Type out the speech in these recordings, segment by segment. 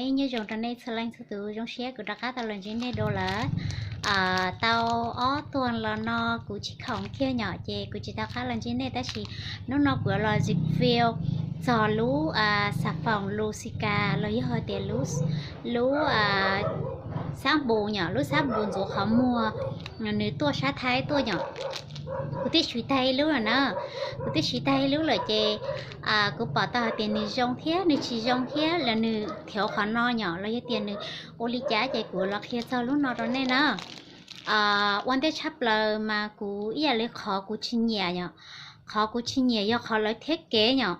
Nyob zoo rau nej txhua leej txhua tus, zoo siab kuv rov qab tau los ntsib nej dua lawm. Tau ob tuag los no kuv tsis khoom kiag nyom, ces kuv tsis tau qab los ntsib nej, tab sis hnub no kuv yuav los review txog lub xà phòng Lucica los yog hais tias lub, lub xab npus nyom, lub xab npus ntxuav qhov muag, nws tuaj sab Thaib tuaj nyom. Kuv twb siv tag ib lub lawm na, kuv twb siv tag ib lub lawm ces kuv pom tau hais tias nws zoo thiab nws tsis zoo thiab los nws thev qhov no nyom, los yog tias nws ua li cas ces kuv los qhia txog lub no rau nej na. Ua ntej tshaj plaws mas kuv ib yam li qhov kuv tsis nyiam yom, qhov kuv tsis nyiam yog qhov lawv thiab kev nyom,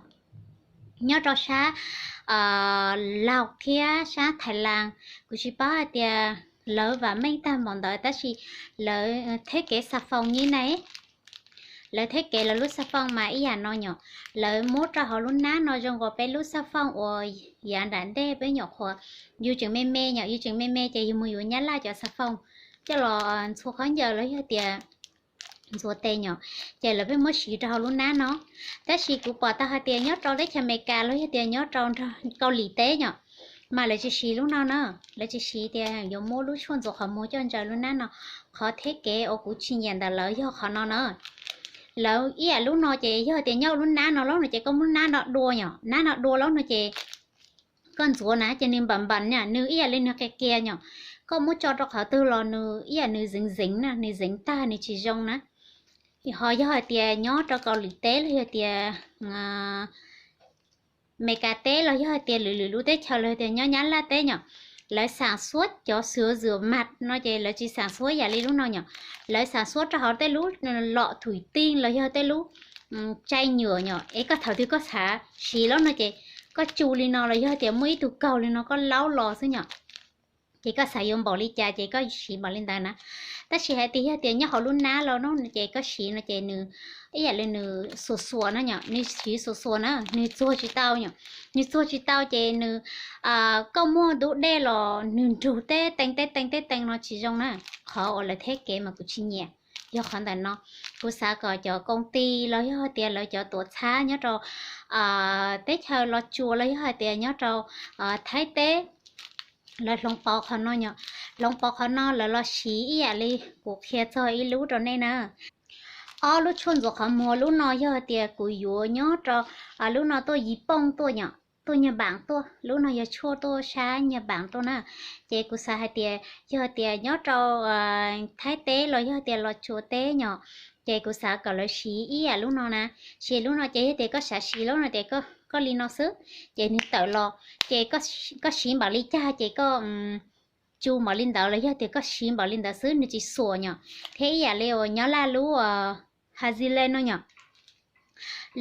nyob rau sab Laus thiab sab Thailand. Kuv tsis paub hais tias lawv vam meej tag npaum ntawd tab sis lawv thiab kev xà phòng như này, lawv thiab kev lawv lub xà phòng mas ib yam no nyom. Lawv muab rau hauv lub hnab no zoo nkaus peb lub xà phòng uas yav nram ntej peb nyuam qhuav, yus tseem me me nyom, yus tseem me me ces yus mus yuav Nyab Laj cov xà phòng coj los ntxhua khaub ncaws los yog tias ntxuav tes nyom, ces lawv pheej muab siv rau hauv lub hnab no. Tab sis kuv pom tau hais tias nyob rau teb chaws Amelikas los yog tias nyob rau Kaus Lim teb nyom, mas lawv tsis siv lub no na. Lawv tsis siv tias yuav muab lub tshuaj ntxuav qhov muag coj ntsaws lub hnab no. Qhov thiab kev uas kuv tsis nyiam ntawm lawv yog qhov no na. Lawv ib yam lub no ces yog tias nyob lub hnab no lub no ces koj muab hnab no dua nyom, hnab no dua lub no ces koj ntxuav na ces nws npam npam na, nws ib yam li nws qia kiag nyom. Koj muab tso rau qhov twg los nws ib yam nws zeev zeev na, nws zeev tag nws tsis zoo na. Ho yog hais tias nyob rau Kaus Lim teb los yog tias Amelikas teb los yog hais tias lwm lwm lub teb chaws los yog tias nyob Nyab Laj teb nyom, lawv sản xuất cov sửa rửa mặt no ces lawv tsis sản xuất yam li lub no nyom. Lawv sản xuất rau hauv tej lub lọ thủy tinh los yog tej lub chai nhựa nyom, es koj thaum twg koj xav siv lub no ces koj tsu li no los yog tias muaj ib tug kaug li no koj laub los xwb nyom. Ces koj xav yuav npaum li cas ces koj siv npaum li ntawd na. Tab sis hais tias yog tias nyob hauv lub hnab los no ces koj siv no ces nws ib yam li nws xuas xuas na nyom, nws siv xuas xuas na, nws txuag tsis tau nyom. Nws txuag tsis tau ces nws, koj muaj dub dej los nws nrug teb tees teb tees teb tees no tsis zoo na. Qhov uas lawv thiab kev mas kuv tsis nyiam yog qhov ntawm no. Kuv xav kom cov công ty los yog hais tias lawv cov tuam txhab nyob rau teb chaws Los Tsuas los yog hais tias nyob rau Thaib teb, lawv hloov pauv qhov no nyom, hloov pauv qhov no lawv los siv ib yam li kuv qhia txog ib lub rau nej na. Ob lub tshuaj ntxuav qhov muag, lub no yog tias kuv yuav nyob rau, lub no tuaj Yis Pooj tuaj nyom, tuaj Nyaj Npaam tuaj, lub no yog tshuaj tuaj sab Nyaj Npaam tuaj na. Ces kuv xav hais tias yog tias nyob rau Thaib teb los yog tias Los Tsuas teb nyom, ces kuv xav kom lawv siv ib yam lub no na. Siv lub no ces yog tias koj xav siv lub no ces koj li no xwb, ces nws tawm los, ces koj siv npaum li cas ces koj tsu npaum li ntawd los yog tias koj siv npaum li ntawd xwb, nws tsis xuas nyom. Thiab ib yam li uas nyob laj lub Haji le no nyom,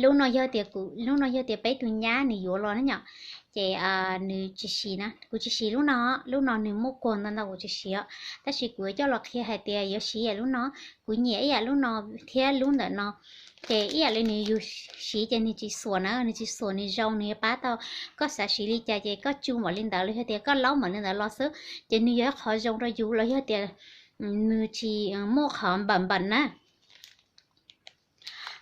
lub no yog tias kuv, lub no yog tias peb tus nyab nws yuav los na nyom, ces nws tsis siv na, kuv tsis siv lub no, lub no nws muaj kuag ntau ntau kuv tsis siv os. Tab sis kuv yuav coj los qhia hais tias yuav siv yam lub no, kuv nyiam ib yam lub no thiab lub ntawm no. Ces ib yam li nws yus siv ces nws tsis xuas na, nws tsis xuas nws zoo, nws yuav pab tau. Koj xav siv li cas ces koj tsu npaum li ntawd los yog tias koj laub npaum li ntawd los xwb, ces nws yog ib qhov zoo rau yus los yog tias nws tsis muaj qhov npam npam na.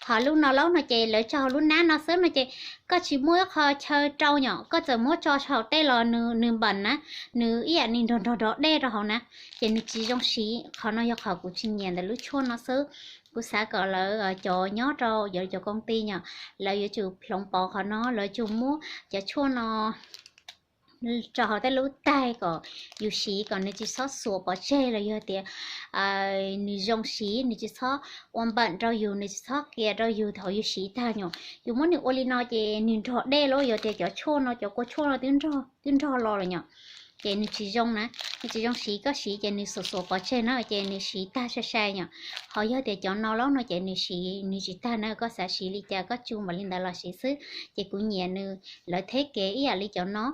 Ho lub no laub no ces lawv tso hauv lub hnab no xwb no ces koj tsis muaj ib qho chaw rau nyom, koj txawm muab tso hauv tej los nws npam na, nws ib yam li nrog nrog nrog dej rau hauv na, ces nws tsis zoo siv. Qhov no yog qhov kuv tsis nyiam ntawm lub tshuaj no xwb. Kuv xav kom lawv cov nyob rau cov công ty nyom, lawv yuav tsum hloov pauv qhov no, lawv tsum muab cov tshuaj no rau hauv tej lub taig kom yus siv kom nws tsis txhob xuas pov tseg los yog tias nws zoo siv, nws tsis txhob ua npam rau yus, nws tsis txhob qias rau yus thaum yus siv tag nyom. Yus muab nws ua li no ces nws nrog dej lawm, yog tias cov tshuaj no, cov kua tshuaj no twb nrog los lawm nyom, ces nws tsis zoo na, nws tsis zoo siv. Koj siv ces nws xuas xuas pov tseg na, ces nws siv tag sai sai nyom. Ho yog tias cov no laub no ces nws siv nws tsis tag na, koj xav siv li cas koj tsu npaum li ntawd los siv xwb. Ces kuv nyiam nws, lawv thiab kev ib yam li cov no.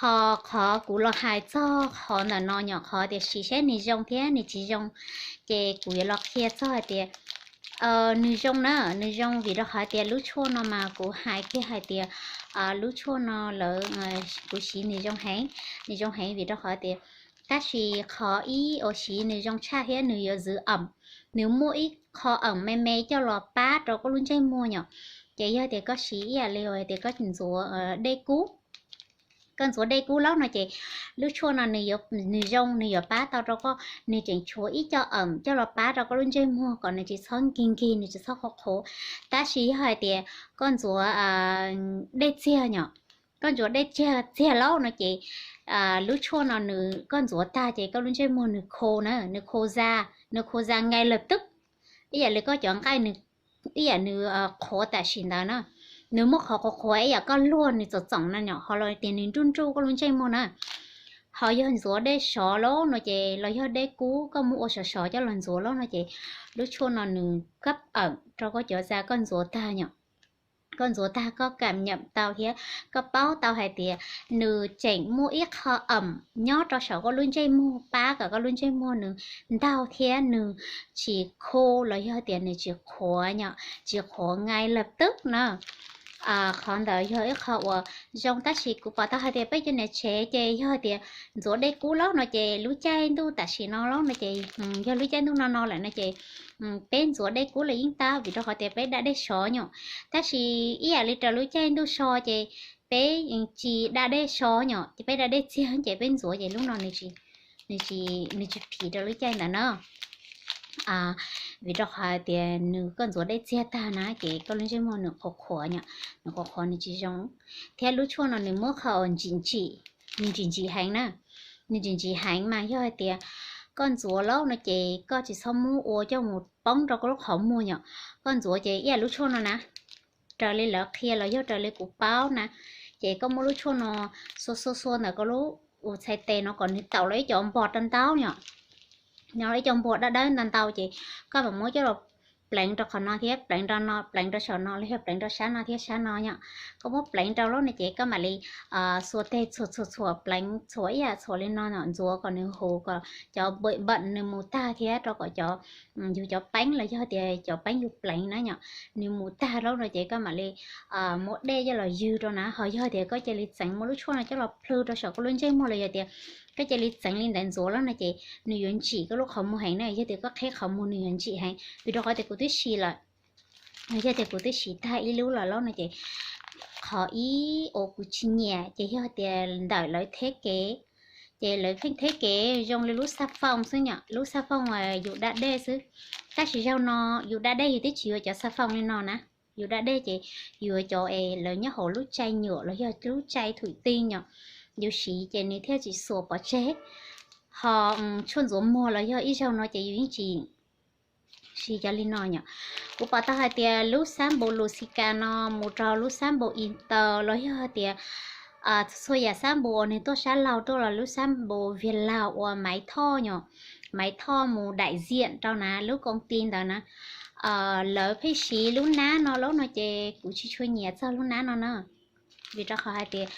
Ho qhov kuv los hais txog qhov ntawm no nyom, qhov tias siv saib nws zoo thiab nws tsis zoo, ces kuv yuav los qhia txog hais tias nws zoo na, nws zoo vim rau qhov tias lub tshuaj no mas kuv hais kiag hais tias lub tshuaj no lawv, kuv siv nws zoo heev, nws zoo heev vim rau qhov tias, tab sis qhov ib uas siv nws zoo tshaj thiab nws yuav zwv ẩm, nws muaj ib qho ẩm me me coj los pab rau koj lub ntsej muag nyom. Ces yog tias koj siv ib yam li tias koj ntxuav dej kub, koj ntxuav dej kub lauj no ces lub tshuaj no nws yuav, nws zoo, nws yuav pab tau rau koj, nws tseem tshuav ib co awm coj los pab rau koj lub ntsej muag kom nws tsis txhob nkig nkig, nws tsis txhob qhuav qhuav. Tab sis yog hais tias koj ntxuav dej txiag nyom, koj ntxuav dej txiag txiag lauj no ces lub tshuaj no nws koj ntxuav tag ces koj lub ntsej muag nws khô na, nws khô da, nws khô da ngay lập tức, ib yam li koj cov nqaij nws, ib yam nws qhuav tam sim ntawd na, nws muab qhuav qhuav qhuav ib yam koj luag nws txom txoom no nyom, ho los tias nws nruj nruj koj lub ntsej muag na. Ho yog ntxuav dej sov lauj no ces los yog dej kub koj muab ua sov sov coj los ntxuav lauj no ces lub tshuaj no nws kab awm rau koj cov da koj ntxuav tag nyom. Koj ntxuav tag koj kam nyam tau thiab koj paub tau hais tias nws tseem muaj ib qho awm nyob rau saum koj lub ntsej muag pab kom koj lub ntsej muag nws ntaug thiab nws tsis khô los yog tias nws tsis qhuav nyom, tsis qhuav ngay lập tức na. Qhov ntawd yog ib qho uas zoo tab sis kuv pom tau hais tias peb cov niam tsev ces yog tias ntxuav dej kub lauj no ces lub caij ntuj tam sim no lauj no ces yog lub caij ntuj no no lawm no ces peb ntxuav dej kub los yeej tau vim rau qhov tias peb da dej sov nyom. Tab sis ib yam li raws lub caij ntuj so ces peb tsis da dej sov nyom, ces peb da dej txiag ces peb ntxuav ces lub no nws tsis phim rau lub caij ntawd na. Vim rau qhov tias nws koj ntxuav dej txiag tag na ces koj lub ntsej muag nws qhuav qhuav nyom, nws qhuav qhuav nws tsis zoo. Thiab lub tshuaj no nws muab qhov ntsim ntsim, nws ntsim ntsim heev na, nws ntsim ntsim heev mas yog hais tias koj ntxuav lauj no ces koj tsis txhob muab ua coj mus poob rau koj lub qhov muag nyom. Koj ntxuav ces ib yam lub tshuaj no na, raws li lawv qhia los yog raws li kuv paub na, ces koj muab lub tshuaj no xua xua xua ntawm koj lub ua txhais tes no kom nws tau los ib cov npog rau ntau nyom, nyob ib cov npog dawb dawb ntau ntau ces koj mam muab coj los pleev rau qhov no thiab pleev rau no, pleev rau saum no los yog pleev rau sab no thiab sab no nyom. Koj muab pleev rau lauj no ces koj mam li xuas tes txhuam txhuam txhuam pleev txhuam ib yam txhuam li no nyom, ntxuav kom nws huv kom cov bam nws mus tag thiab rau kom cov yus cov peeb los yog tias cov peeb yus pleev na nyom, nws mus tag lauj no ces koj mam li muab dej coj los ywg rau na. Ho yog tias koj cia li txeev muab lub tshuaj no coj los plhws rau saum koj lub ntsej muag los yog tias koj cia li txeev li ntawd ntxuav lauj no ces nws yuav ntsim koj lub qhov muag heev na. Yog tias koj qhib qhov muag nws yuav ntsim heev, vim rau qhov tias kuv twb siv lawm. Yog tias kuv twb siv tag ib lub lawm lauj no ces qhov ib uas kuv tsis nyiam ces yog tias ntawm lawv theb kev, ces lawv pheej theb kev zoo li lub xab foos xwb nyom, lub xab foos uas yus da dej xwb. Tab sis zaug no yus da dej yus twb tsis yuav cov xab foos li no na, yus da dej ces yus yuav cov es lawv nyob hauv lub tsaij nyuam los yog lub tsaij thwm tij nyom, yus siv ces nws thiaj tsis xuas pov tseg. Ho tshuaj ntxuav muag los yog ib zaug no ces yus yeej tsis siv cov li no nyom. Kuv pom tau hais tias lub xab npum Luxica no mus rau lub xab npum Inter los yog hais tias txhua txhua yam xab npum uas nws tuaj sab laug tuaj los lub xab npum Vias Laug uas Maiv Thoj nyom, Maiv Thoj mus daim ziam rau na lub koom ti ntawd na, lawv pheej siv lub nab no lauj no ces kuv tsis tshua nyiam txog lub nab no na. Vim rau qhov hais tias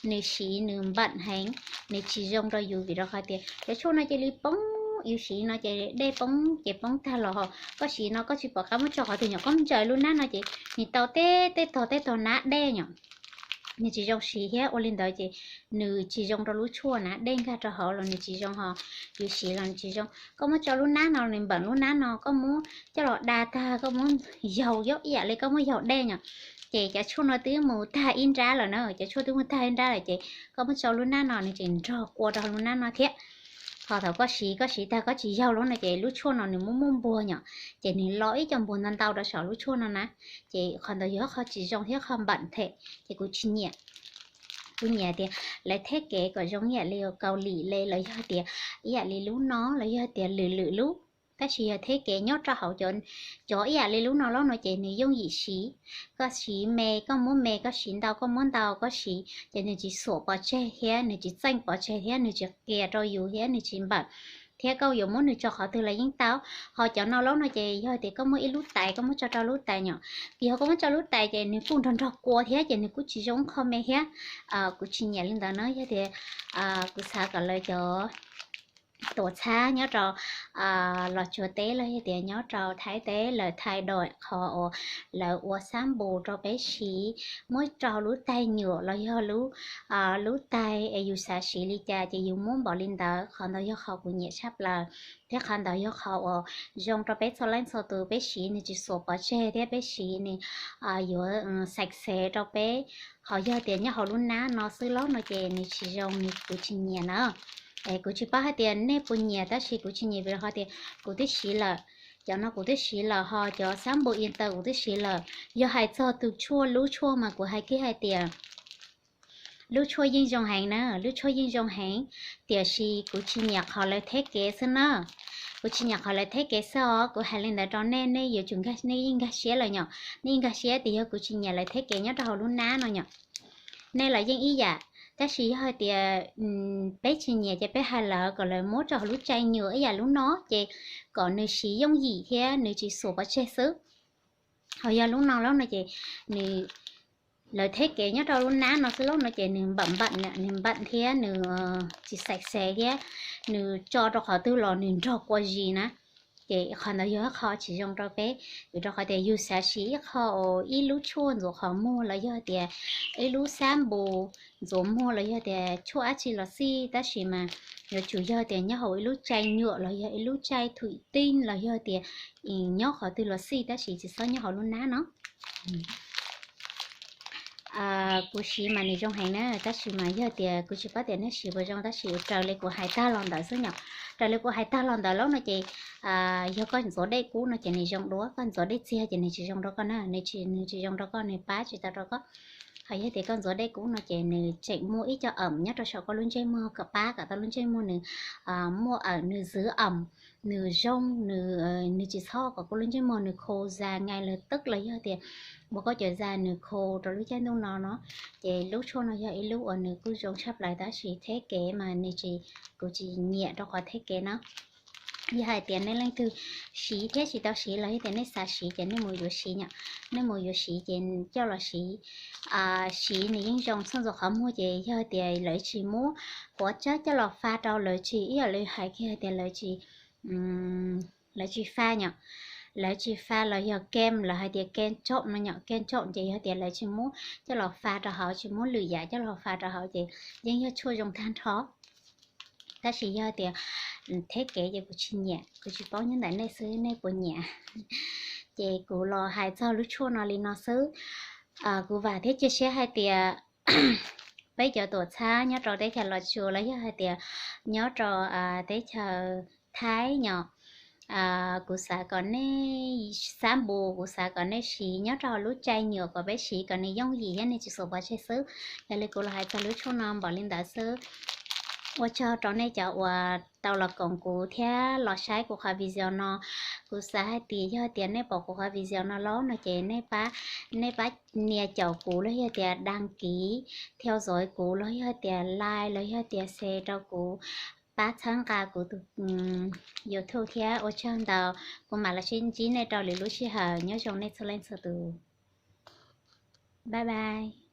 nws siv nws npam heev, nws tsis zoo rau yus vim rau qhov tias cov tshuaj no cia li poob, yus siv no ces dej poob ces poob tag los ho koj siv no koj tsis pom qab muab tso qhov twg nyom, koj muab ntsaws lub nab no ces nws tau tej tej tog tej tog nab dej nyom. Nws tsis zoo siv thiab ua li ntawd ces nws tsis zoo rau lub tshuaj na, dej nkag rau hauv los nws tsis zoo ho yus siv los nws tsis zoo. Koj muab tso lub nab no nws npam lub nab no, koj muab coj los da tag koj muab yaug yob ib yam li koj muab yaug dej nyom. Ces cov tshuaj no twb mus tag ib nrab lawm na, cov tshuaj twb mus tag ib nrab lawm ces koj muab tso lub nab no nws tseem nrog kua rau hauv lub nab no thiab. Ho thaum koj siv koj siv tag koj tsis yaug lub no ces lub tshuaj no nws muaj muaj npuag nyom, ces nws lo ib co npuag ntau ntau rau saum lub tshuaj no na. Ces qhov ntawd yog qhov tsis zoo thiab qhov npam them ces kuv tsis nyiam. Kuv nyiam tias lawv theb kev kom zoo ib yam li Kaus Lim li los yog tias ib yam li lub no los yog tias lwm lwm lub. Tab sis yog theb kev nyob rau hauv cov ib yam li lub no lauj no ces nws yooj yim siv. Koj siv me koj muab me, koj siv ntau koj muab ntau koj siv ces nws tsis xuam pov tseg thiab nws tsis txeej pov tseg thiab nws tsis qias rau yus thiab nws tsis npam, thiab koj yuav muab nws tso qhov twg los yeej tau. Ho cov no lauj no ces yog tias koj muab ib lub tais koj muab tso rau lub tais nyom, yog koj muab tso lub tais ces nws kuj nrog nrog kua thiab ces nws kuj tsis zoo qho me thiab. Kuv tsis nyiam li ntawd na, yog tias kuv xav kom lawv cov tuam txhab nyob rau Los Tsuas teb los yog tias nyob rau Thaib teb lawv thaij daim qhov uas lawv ua xab npus rau peb siv, muab rau lub taig nyuam los yog lub, lub taig es yus xav siv li cas ces yus muab npaum li ntawd. Qhov ntawd yog qhov kuv nyiam tshaj plaws, thiab qhov ntawd yog qhov uas zoo rau peb txhua leej txhua tus, peb siv nws tsis xuas pov tseg thiab peb siv nws yuav xav xev rau peb. Ho yog tias nyob hauv lub nab no xwb lauj no ces nws tsis zoo, nws kuv tsis nyiam na. Es kuv tsis paub hais tias nej puas nyiam tab sis kuv tsis nyiam vim rau qhov tias kuv twb siv lawm. Cov no kuv twb siv lawm, ho cov xab npus in taw kuv twb siv lawm. Yog hais txog tus tshuaj, lub tshuaj mas kuv hais kiag hais tias lub tshuaj yeej zoo heev na, lub tshuaj yeej zoo heev, tiam sis kuv tsis nyiam qhov lawv theb kev xwb na. Kuv tsis nyiam qhov lawv theb kev xwb os, kuv hais li ntawd rau nej, nej yuav tsum, nej yeej nkag siab lawm nyom, nej yeej nkag siab tias yog kuv tsis nyiam lawv theb kev nyob rau hauv lub nab no nyom. Nej los yeej ib yam, tab sis yog hais tias peb tsis nyiam ces peb hais lawv kom lawv muab rau hauv lub tsaig nyuam ib yam lub no ces kom nws siv yooj yim thiab nws tsis xuas pov tseg xwb. Ho yog lub no lauj no ces nws, lawv theb kev nyob rau lub nab no xwb lauj no ces nws npam npam, nws npam thiab nws tsis xav xev thiab nws tso rau qhov twg los nws nrog kua zis na. Ces qhov ntawd yog ib qho tsis zoo rau peb, vim rau qhov tias yus xav siv ib qho, ib lub tshuaj ntxuav qhov muag los yog tias ib lub xab npus ntxuav muag los yog tias tshuaj dab tsi los xij, tab sis mas yuav tsum yog tias nyob hauv ib lub tsaig nyuam los yog ib lub tsaig thwm tij los yog tias nyob qhov twg los xij, tab sis tsis txhob nyob hauv lub nab no. Kuv siv mas nws zoo heev na, tab sis mas yog tias kuv tsis paub tias nej siv puas zoo, tab sis raws li kuv hais tag los ntawd xwb nyom. Raws li kuv hais tag los ntawd lauj no ces yog koj ntxuav dej kub no ces nws zoo dua, koj ntxuav dej txiag ces nws tsis zoo rau koj na, nws tsis, nws tsis zoo rau koj, nws pab tsis tau rau koj. Ho yog tias koj ntxuav dej kub no ces nws tseem muaj ib co awm nyob rau saum koj lub ntsej muag kom pab kom tau lub ntsej muag nws muaj awm, nws zwv awm, nws zoo, nws, nws tsis txhob kom koj lub ntsej muag nws khô zas ngay lawv twb los yog tias ua koj cov zas nws khô rau lub caij ntuj no no. Ces lub tshuaj no yog ib lub uas nws kuj zoo tshaj plaws tab sis theb kev mas nws tsis, kuv tsis nyiam rau qhov theb kev no. Yog hais tias nej leej twg siv thiab tsis tau siv los yog tias nej xav siv ces nej mus yuav siv nyom, nej mus yuav siv ces coj los siv. Siv nws yeej zoo txhua ntxuav qhov muag ces yog tias lawv tsis muab quav tsab coj los fa rau, lawv tsis, ib yam li hais kiag tias lawv tsis, lawv tsis fa nyom, lawv tsis fa los yog kem, lawv hais tias kem tsom no nyom, kem tsom ces yog tias lawv tsis muab coj los fa rau hauv, tsis muab lwm yam coj los fa rau hauv ces yeej yog tshuaj zoo tag nrho. Tab sis yog tias theb kev ces kuv tsis nyiam, kuv tsis paub nyob ntawm nej xwb nej puas nyiam. Ces kuv los hais txog lub tshuaj no li no xwb. Kuv vam thiab cia siab hais tias peb cov tuam txhab nyob rau teb chaws Los Tsuas los yog hais tias nyob rau teb chaws Thaib nyom, kuv xav kom nej, xab npus kuv xav kom nej siv nyob rau lub tsaig nyuam kom peb siv kom nws yooj yim thiab nws tsis xuas pov tseg xwb. Yog li kuv los hais txog lub tshuaj no npaum li ntawd xwb. Ua tsaug rau nej cov uas tau los koom kuv thiab los saib kuv qhov video no. Kuv xav hais tias yog tias nej pom kuv qhov video no lauj no ces nej pab, nej pab nias caum kuv los yog tias đăng ký theo dõi kuv los yog tias like los yog tias share rau kuv, pab txhawb nqa kuv tus YouTube thiab. Ua tsaug ntau, kuv mam los sib ntsib nej rau lwm lub sij hawm. Nyob zoo nej txhua leej txhua tus. Bye bye.